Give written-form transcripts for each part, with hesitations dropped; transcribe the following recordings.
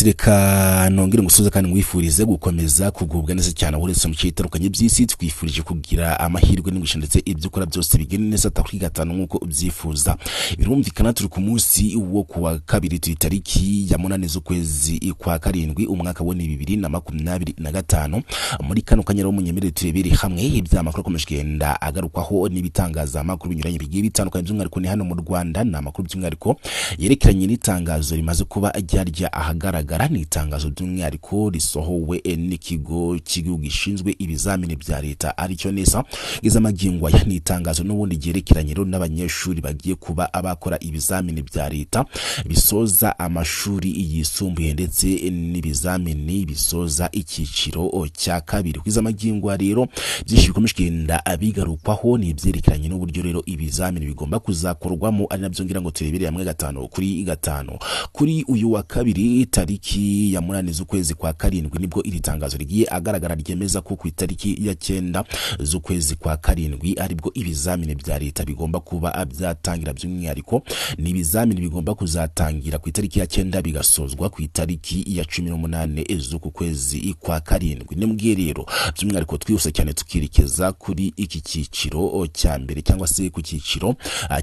Reka nongere ngusuze kandi nkwifurize gukomeza kugubwa neza cyane aho uretse mu bice bitandukanye by'isi. Twifurije kugira amahirwe n'imigisha, ndetse ibyo ukora byose bigende neza kuri gatanu nk'uko ubyifuza. Birumvikana, turi ku munsi wo kuwa kabiri, turi tariki ya 8 z'ukwezi kwa karindwi, umwaka wa 2025. Muri kano kanya rero munyemerere turebere hamwe ibyamakuru akomeje kugenda agarukwaho n'ibitangazamakuru binyuranye bigiye bitandukanye, by'umwihariko ni hano mu Rwanda. Ni amakuru by'umwihariko yerekeranye n'itangazo rimaze kuba ryarya ahagaragara. Ni itangazo by'umwihariko risohowe n'ikigo cy'igihugu gishinzwe ibizamini bya leta, aricyo NESA. Amagingo aya ni itangazo n'ubundi ryerekeranye rero n'abanyeshuri bagiye kuba abakora ibizamini bya leta bisoza amashuri yisumbuye, ndetse n'ibizamini bisoza icyiciro cya kabiri. Kwiza amagingo rero, byinshi bikomeje kugenda bigarukwaho ni ibyerekeranye n'uburyo rero ibizamini bigomba kuzakorwamo, ari nabyo ngira ngo turebere hamwe gatanu kuri gatanu. Kuri uyu wa kabiri, tariki ya 8 z'ukwezi kwa karindwi, nibwo iri tangazo rigiye agaragara ryemeza ko ku itariki ya 9 z'ukwezi kwa karindwi aribwo ibizamini bya leta bigomba kuba byatangira. By'umwihariko ni ibizamini bigomba kuzatangira ku itariki ya 9, bigasozwa ku itariki ya 18 z'uku kwezi kwa karindwi. Ni rero by'umwihariko twihuse cyane tukerekeza kuri iki cyiciro cya mbere, cyangwa se ku cyiciro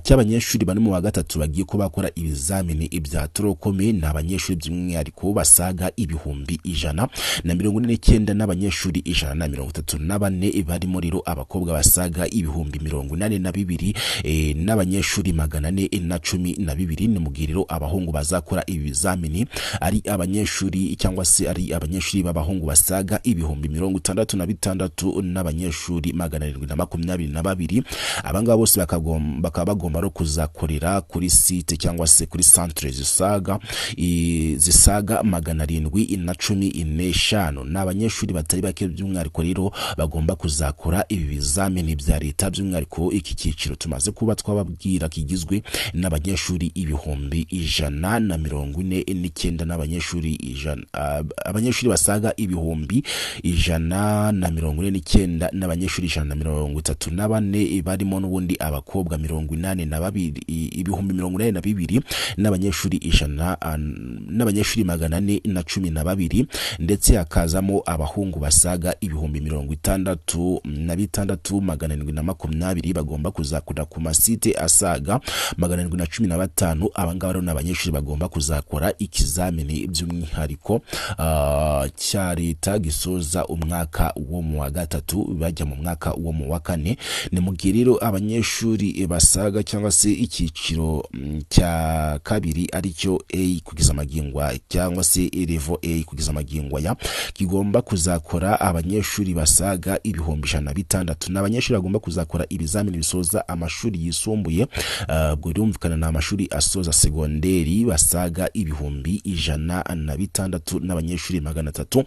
cy'abanyeshuri bane mu wa gatatu bagiye kuba bakora ibizamini bya tronc commun. Ni abanyeshuri by'umwihariko basaga 149,000 n'abanyeshuri 134, barimo rero abakobwa basaga 82,000 n'abanyeshuri 412. Ni mu gihe rero abahungu bazakora ibi bizamini ari abanyeshuri, cyangwa se ari abanyeshuri b'abahungu basaga 66,000 n'abanyeshuri 722. Abangaba bose bakaba bagomba no kuzakorera kuri site cyangwa se kuri centre zisaga 715. Ni abanyeshuri batari bake by'umwihariko rero bagomba kuzakora ibi bizamini bya leta, by'umwihariko iki cyiciro tumaze kuba twababwira kigizwe n'abanyeshuri 149,000 n'abanyeshuri ijana, abanyeshuri basaga 149,000 n'abanyeshuri 134, barimo n'ubundi abakobwa 82, 82,000 n'abanyeshuri ijana n'abanyeshuri 412, ndetse hakazamo abahungu basaga 66,720 bagomba kuzakora ku masite asaga 715. Abangaba rero ni abanyeshuri bagomba kuzakora ikizamini by'umwihariko cya leta gisoza umwaka wo mu wa gatatu bajya mu mwaka wo mu wa kane. Ni mu gihe rero abanyeshuri basaga, cyangwa se icyiciro cya kabiri, aricyo A kugeza amagingo, cyangwa se level A kugeza amagingo aya, kigomba kuzakora abanyeshuri basaga 106,000. Ni abanyeshuri bagomba kuzakora ibizamini bisoza amashuri yisumbuye, ubwo birumvikana ni amashuri asoza segonderi, basaga 106,000 n'abanyeshuri 364.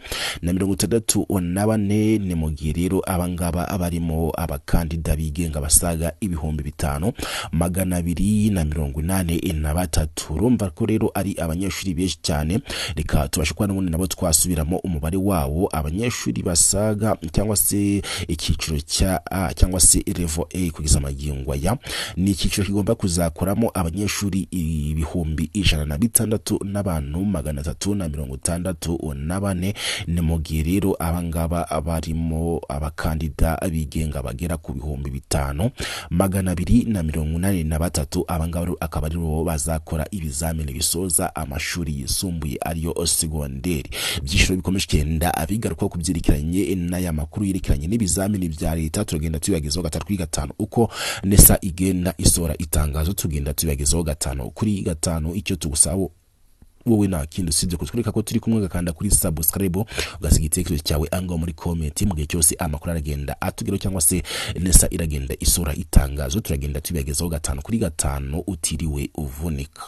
Ni mu gihe rero abangaba barimo abakandida bigenga basaga 5283. Urumva ko rero ari abanyeshuri benshi cyane. Reka tubashe kuba n'ubundi nabo twasubiramo umubare wawo. Abanyeshuri basaga, cyangwa se icyiciro cya A, cyangwa se level A kugeza amagingo aya, ni icyiciro kigomba kuzakoramo abanyeshuri 106,000 n'abantu 364. Ni mu gihe rero abangaba barimo abakandida bigenga bagera ku 5283. Abangaba akaba ari bo bazakora ibizamini bisoza amashuri yisumbuye, ariyo segonderi. Ibyiciro bikomeje kugenda bigaruka ku byerekeranye n'aya makuru yerekeranye n'ibizamini bya leta, turagenda tubibagezaho gatanu kuri gatanu. Uko NESA igenda isohora itangazo, tugenda tubibagezaho gatanu kuri gatanu. Icyo tugusaba wowe nta kindi usibye kutwereka ko turi kumwe, ugakanda kuri subscribe, ugasiga igitekerezo cyawe aho muri comment. Mu gihe cyose amakuru aragenda atugeraho, cyangwa se NESA iragenda isohora itangazo, turagenda tubibagezaho gatanu kuri gatanu utiriwe uvunika.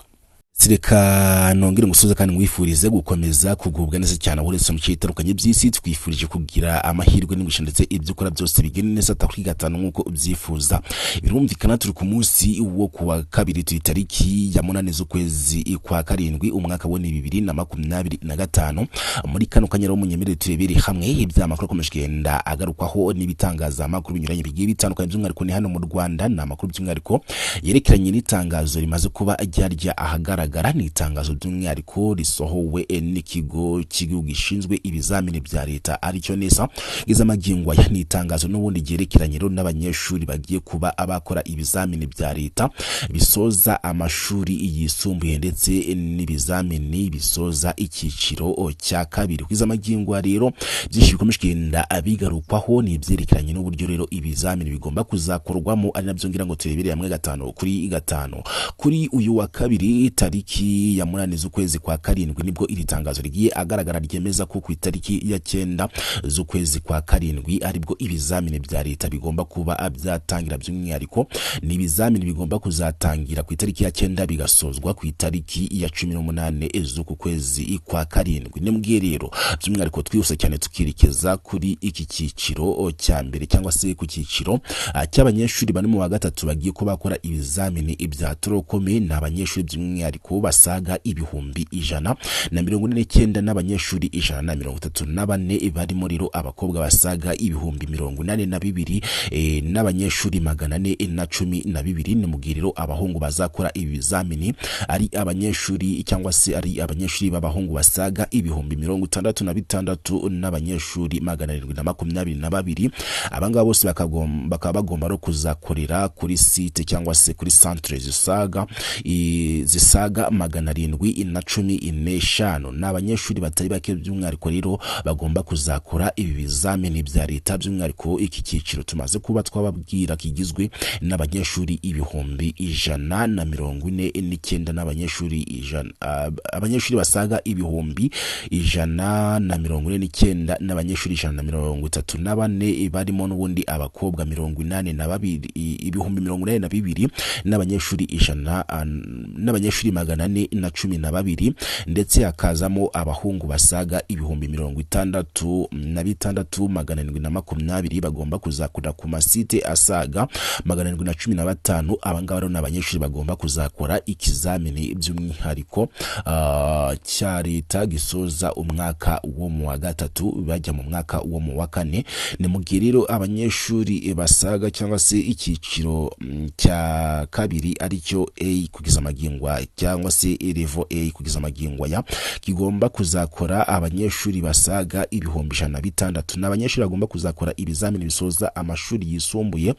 Reka nongere ngusuze kandi nkwifurize gukomeza kugubwa neza cyane aho uretse mu bice bitandukanye by'isi. Twifurije kugira amahirwe n'imigisha, ndetse ibyo ukora byose bigende neza kuri gatanu nk'uko ubyifuza. Birumvikana, turi ku munsi wo kuwa kabiri, turi tariki ya 8 z'ukwezi kwa karindwi, umwaka wa 2025. Muri kano kanya rero munyemerere turebere hamwe ibyamakuru akomeje kugenda agarukwaho n'ibitangazamakuru binyuranye bigiye bitandukanye, by'umwihariko ni hano mu Rwanda. Ni amakuru by'umwihariko yerekeranye n'itangazo rimaze kuba ryarya ahagaragara. ahagaragara. Ni itangazo by'umwihariko risohowe n'ikigo cy'igihugu gishinzwe ibizamini bya leta, aricyo NESA. Kugeza magingo aya ni itangazo n'ubundi ryerekeranye rero n'abanyeshuri bagiye kuba abakora ibizamini bya leta bisoza amashuri yisumbuye ndetse n'ibizamini bisoza icyiciro cya kabiri. Kugeza magingo aya rero, byinshi bikomeje kugenda bigarukwaho ni ibyerekeranye n'uburyo rero ibizamini bigomba kuzakorwamo, ari nabyo ngira ngo turebere hamwe gatanu kuri gatanu. Kuri uyu wa kabiri, tariki ya 8 z'ukwezi kwa karindwi, nibwo iri tangazo rigiye agaragara ryemeza ko ku itariki ya 9 z'ukwezi kwa karindwi aribwo ibizamini bya leta bigomba kuba byatangira. By'umwihariko ni ibizamini bigomba kuzatangira ku itariki ya 9, bigasozwa ku itariki ya 18 z'uku kwezi kwa karindwi. Ni rero by'umwihariko twihuse cyane tukerekeza kuri iki cyiciro cya mbere, cyangwa se ku cyiciro cy'abanyeshuri bari mu wa gatatu bagiye kuba bakora ibizamini bya tronc commun. Ni abanyeshuri by'umwihariko basaga 149,000 n'abanyeshuri 134, barimo rero abakobwa basaga 82,000 n'abanyeshuri 412. Ni mu gihe rero abahungu bazakora ibi bizamini ari abanyeshuri, cyangwa se ari abanyeshuri b'abahungu basaga 66,000 n'abanyeshuri 722. Abangaba bose bakaba bagomba no kuzakorera kuri site cyangwa se kuri centre zisaga 715. Ni abanyeshuri batari bake by'umwihariko rero bagomba kuzakora ibi bizamini bya leta, by'umwihariko iki cyiciro tumaze kuba twababwira kigizwe n'abanyeshuri 149,000 n'abanyeshuri ijana, abanyeshuri basaga 149,000 n'abanyeshuri 134, barimo n'ubundi abakobwa 82, 82,000 n'abanyeshuri ijana n'abanyeshuri 412, ndetse hakazamo abahungu basaga 66,720 bagomba kuzakora ku masite asaga 715. Abangaba rero ni abanyeshuri bagomba kuzakora ikizamini by'umwihariko cya leta gisoza umwaka wo mu wa gatatu bajya mu mwaka wo mu wa kane. Ni mu gihe rero abanyeshuri basaga, cyangwa se icyiciro cya kabiri, aricyo A kugeza amagingo aya, cyangwa se level A kugeza amagingo aya, kigomba kuzakora abanyeshuri basaga 106,000. Ni abanyeshuri bagomba kuzakora ibizamini bisoza amashuri yisumbuye,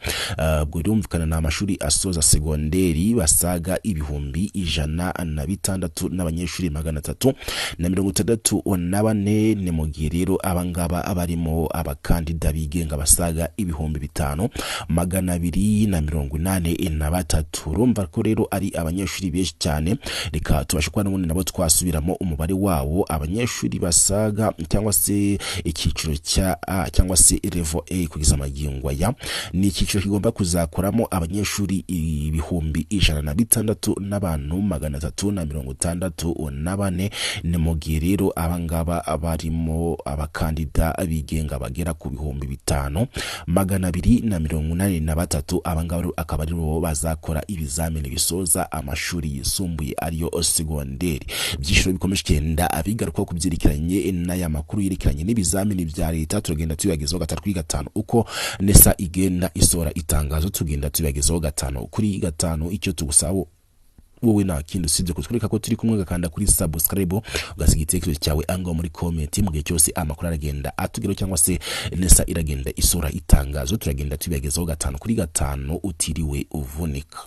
ubwo birumvikana ni amashuri asoza segonderi, basaga 106,000 n'abanyeshuri 364. Ni mu gihe rero abangaba barimo abakandida bigenga basaga 5283. Urumva ko rero ari abanyeshuri benshi cyane. Reka tubashe kuba n'ubundi nabo twasubiramo umubare wabo. Abanyeshuri basaga, cyangwa se icyiciro cya A, cyangwa se level A kugeza amagingo aya, ni icyiciro kigomba kuzakoramo abanyeshuri 106,364. Ni mu gihe rero abangaba barimo abakandida bigenga bagera ku 5283. Abangaba rero akaba ari bo bazakora ibizamini bisoza amashuri yisumbuye, ariyo segonderi. Ibyiciro bikomeje kugenda bigaruka ku byerekeranye n'aya makuru yerekeranye n'ibizamini bya leta. Turagenda tubibagezaho gatatu kuri gatanu uko NESA igenda isohora itangazo, tugenda tubibagezaho gatanu kuri gatanu. Icyo tugusaba wowe nta kindi usibye kutwereka ko turi kumwe, ugakanda kuri subscribe, ugasiga igitekerezo cyawe aho muri comment. Mu gihe cyose amakuru aragenda atugeraho, cyangwa se NESA iragenda isohora itangazo, turagenda tubibagezaho gatanu kuri gatanu utiriwe uvunika.